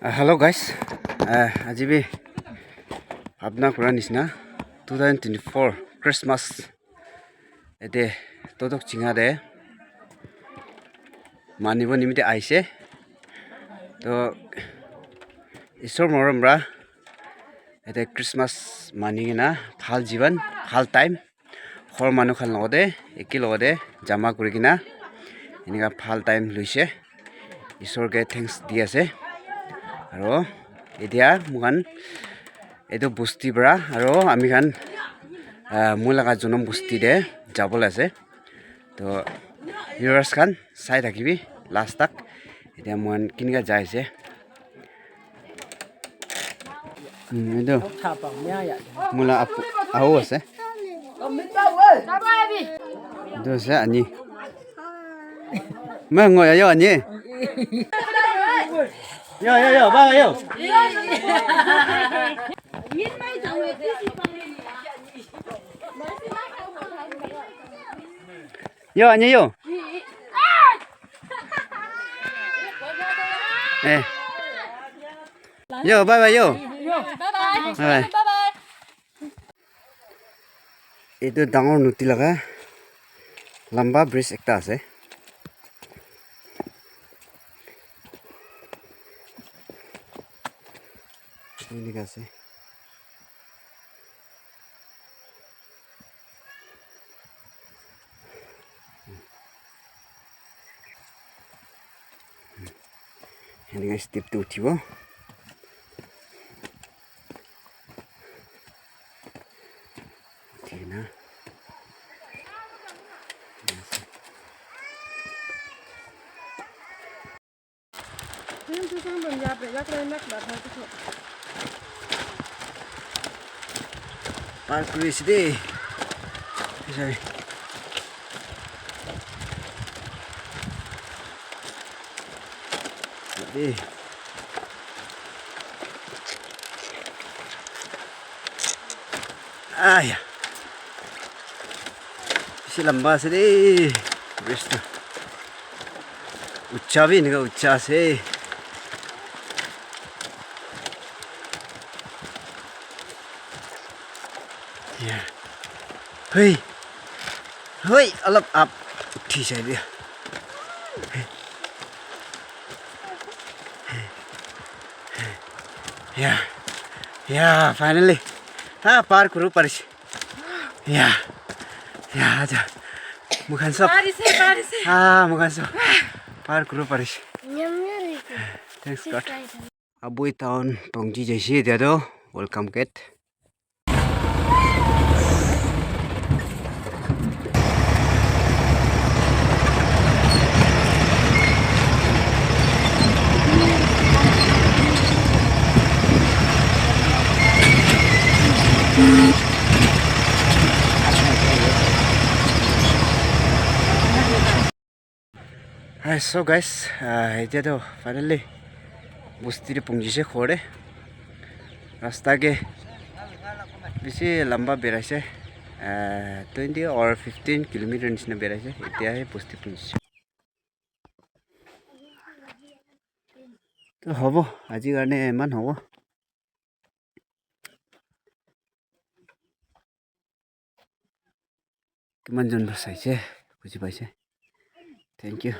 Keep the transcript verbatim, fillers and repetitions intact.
Uh, hello guys, uh, aji bi apna kura nisna two thousand twenty-four Christmas ete Totok Chinga de manibo nimite aise. To Isor morom ra ete Christmas mani kena bhal jiban, bhal time, ghor manu khan logate, eke logate jama kuri kena enika bhal time luise. Isor ke thanks di ase. Aro etia moikhan etu bosti para aro ami khan, ah, moi laga jonom bosti te jabo le ase. To viewers khan sai thakibi last tak. Etia moikhan kinika jai ase. Hmm, etu moi la apu, ahu ase. Etu ase ani. Moi ngo ya yo ani. Yo, yo, yo, ba yo. Yo ani yo. Eh. Yo, bye bye yo. Bye bye. Bye bye. Etu dangor nodi laga lamba bridge ekta ase. Enika ase. Enika step te uthibo. Uthi kena. Par kuri ase de. Sorry. De. Aya. Bishi lamba ase de. Bridge tu. Ucha bi enika ucha ase. Ya. Hoi. Hoi, olop up. Uthi sai dia. Ya. Ya, finally. Ha, par kuru parise. Ya. Ya, aja. Moikhan sob. Parise, parise. Ah, moikhan sob. Par kuru parise. Nyam nyam rise. Thanks God. Aboi town pongji jaise etia toh welcome gate. Hi, so guys, uh, etia toh finally bosti te pongji se ghor te. Rasta ke bishi lamba berai se, uh, twenty or fifteen kilometer nisina berai se. Etia he bosti pongji se. To hobo, aji karne eman hobo. Kiman jon para saise, buji paise. Thank you.